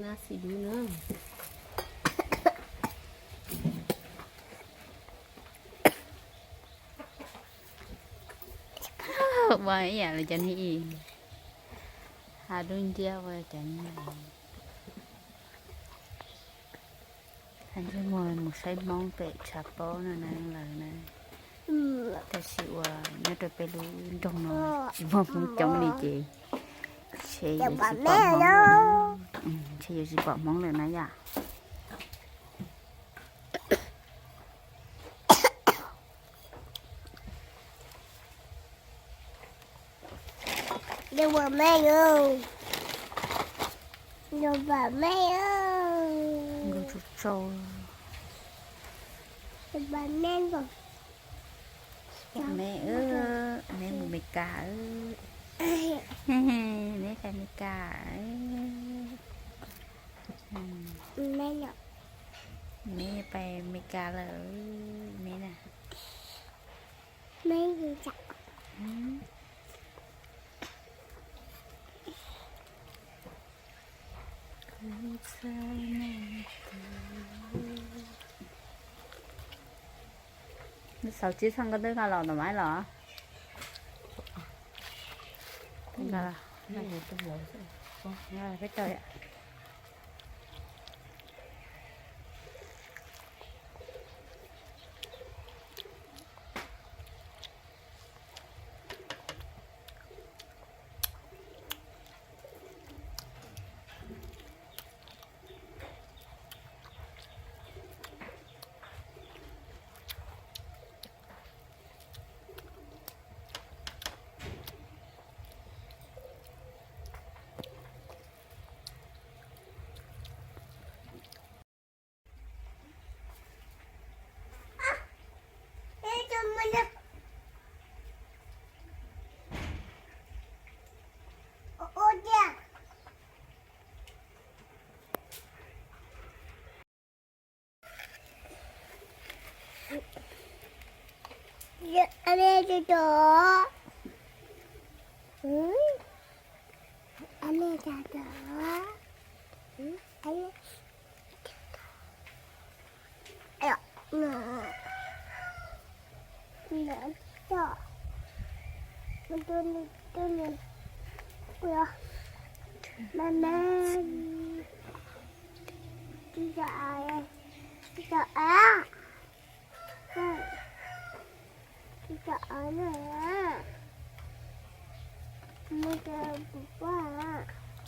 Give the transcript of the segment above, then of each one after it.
Nab xim dub na. Ua ib yam li cov neeg ib, ha dub nciab ua cov neeg. Ntsej muag mus saib Hmoob pem tshav pob no na lawm na. Tab sis uas nyob rau peb lub nroog no tsis muaj Hmoob coob li ces ntshe yuav tsis pom Hmoob lawm. Ntshe yuav tsis pom Hmoob lawm na yom. Nkaus tsaus tsaus. Meb, meb mus Meskas, meb pais Meskas. Meb pais Meskas lawm, meb na. Xaus tsis txog nkauj twb nqa los ntawm maiv los. Peb caug.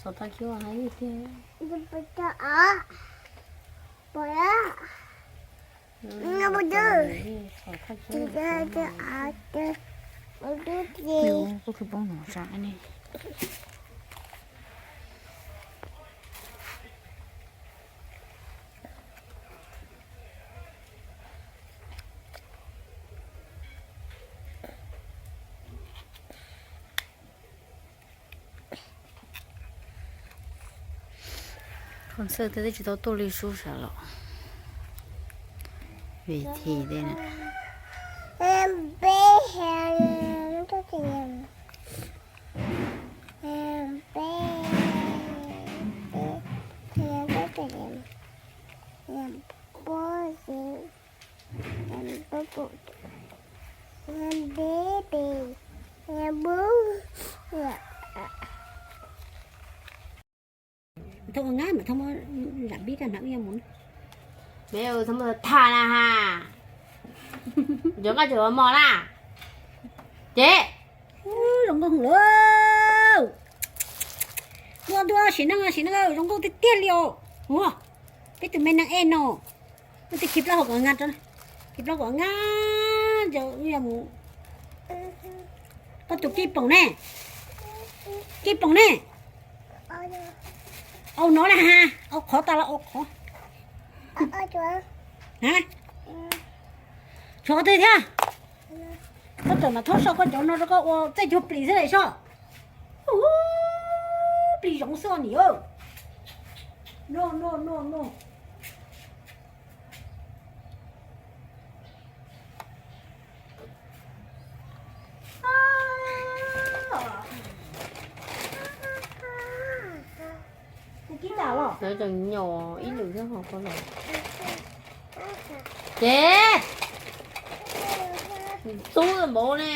Xov tooj cub hais tiag. Kuv twb poob no tsa ne. Qhov ntxawg twb tsis tau tuaj li sub sas los vim thi tej na. Thov ua ngab mas thov muab zam bib rau hnav ib yam mus. Me thov muab tham na ha. Cov nqaij cov mos na. Ces zoo nkauj hwv lawm. Ntua ntua sim neej sim neej zoo nkauj tiag tiag li os. Ua peb tus me neeg ej no. Ua tij khi plaub hau kom nag, khi plaub hau kom nag, koj tus kij poom ne, kij poom ne. Au no na ha, au qhov tas los au qhov. Tshuav qhov twg thiab? Koj tawm mam thob so koj cov no rau koj ua txaij cuag plis xwb lawm soj. Plis zoov xwb os niam. No no no no. Kuv kib Lawv tseem nyom ib lwm thiab ho ko los. Ces txub npaum ne.